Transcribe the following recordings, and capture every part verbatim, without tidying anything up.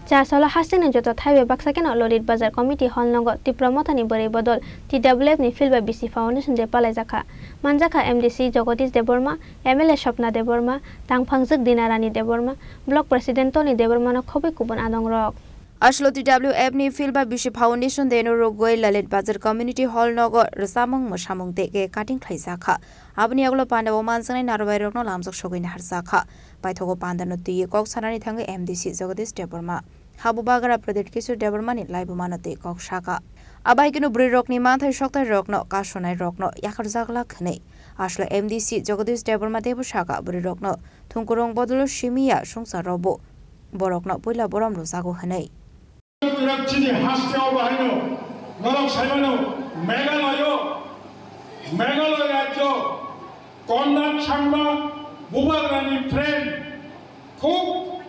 Chasalo hasteni joto thaibai baksa kheno Lolit Bazar Committee Hall nogo Tipra Mothani bwrwi bodol T W F ni Phil bai bisi Foundation Day palaijakha. Manjakha M D C Jagadish Debbarma, M L A Swapna Debbarma, tangphangjwk Dina Rani Debbarma, Block President Tony Debbarma no khobwi kubun adongrok. Aslo T W F ni Phil bai bisi Foundation Day no rwgwi Lalit Bazar Community Hall nogo rwchapmung mwsamung tei cake cutting khlaijakha. Aboni yagulo pandao manjaknai narwbai rokno lamjak sogwi naharjakha. Paithago pandano twiwi kok sanani thangwi M D C Jagadish Debbarma, Habu Bagra Pradyut Kishore Debbarma ni laibuma no twi kok saka. Abai kunu bwrwi rokni manthai sokthai rokno, kasonai rokno yakarjak lak hwnwi. Aslo M D C Jagadish Debbarma teibo saka bwrwi rokno thungkurung bodolo simi ya swngchar rokbo borokno puila borom rwjago hwnwi. Twrwk chini haste o bahaino norok saimano Meghalaya, Meghalaya rajyo Conrad Sangma Bubagrani friend, khub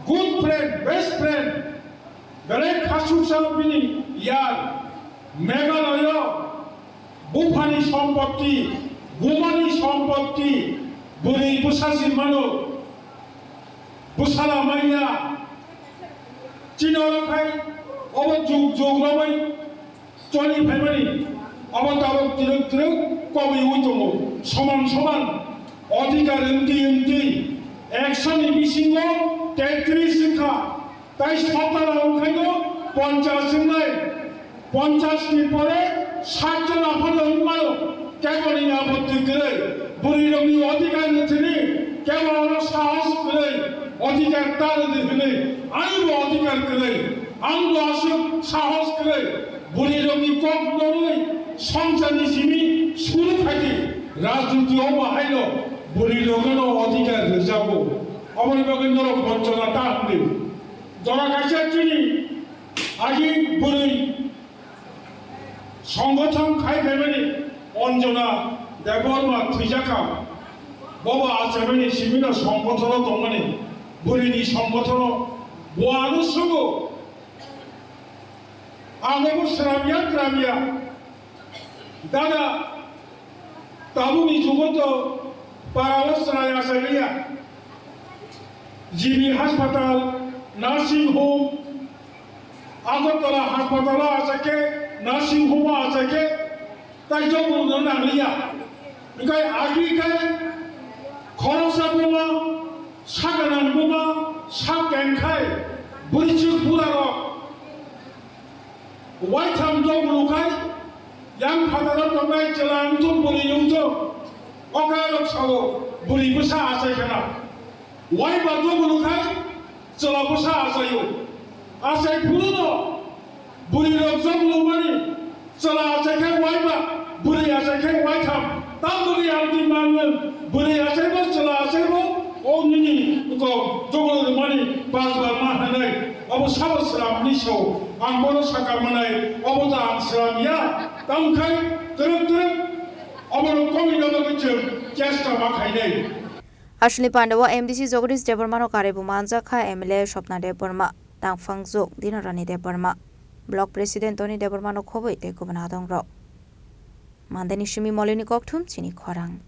good friend, best friend, belai khasuksa bini yar. Meghalaya buphani sompotti, bumani sompotti, bwrwi bwsa si mano, bwsala manya. Chini oro khai obo jug jug romwi choli phaimani, obo tabuk twrwk twrwk kobwi wi tongo, soman soman odhikar wngtwi wngtwi ekshoni bisingo tetris wngkha. Tai sotara wngkhaino ponchas wngnai, ponchas ni pore sat jon aphano wngmano, keboni apotti kwrwi, bwrwi rokni odhikar ni thani kebo oro sahos kwrwi, odhikar ta rwdi hwnwi, ani bo odhikar kwrwi, ang bo aswk sahos kwrwi, bwrwi rokni kok norwi songchar ni simi suru khaidi, rajniti o bahaino bwrwi rokno odhikar rwjago, oboni bagwi norok ponchona ta hwnwi. Jora kaisa chini agi bwrwi songgothon khai phaimani Anjana Debbarma thwijakha. Bobo achaimani simino songgothon tongmani bwrwini songgothon bo ano sugo. Ang obo sramya kramya. Dada, tabukni jugo to parao chwrai achai liya. G B hospital, nursing home, Agartala hospital o achai khe, nursing home o achai khe, tai job rwna nang liya. Hwnkhe agi khe khoroksa buma, sa gwnang buma, sa keng khai, bwrwichwk burarok. Waitham jok lukhai, yang phataro tongnai chwla wngthok bwrwi wngthok, okai rok sao bwrwi bwsa achai khana. Waiba jok lukhai, chwla bwsa achaio. Achai phuru no bwrwi rok jok lukmani, chwla achai khe waiba, bwrwi achai khe waitham. Tamoni amtwi mangwng, bwrwi achaibo, chwla achaibo, o nini kok jogol rwmani bajba ma hwnwi, obo sabo sramni sao, ang bono saka manai, obo ta ang sram ya, tamo khai twrwk twrwk obono komina bagwi chwng chesta ma khainai. Aswkni pandao M D C Jagadish Debbarmano karwi bo manjak kha M L A Swapna Debbarma, tangphangjwk Dinarani Debbarma, Block President Tony Debbarmano khobwi tei kubun adongrok. Mandeni simi Molini kokthum chini khorang.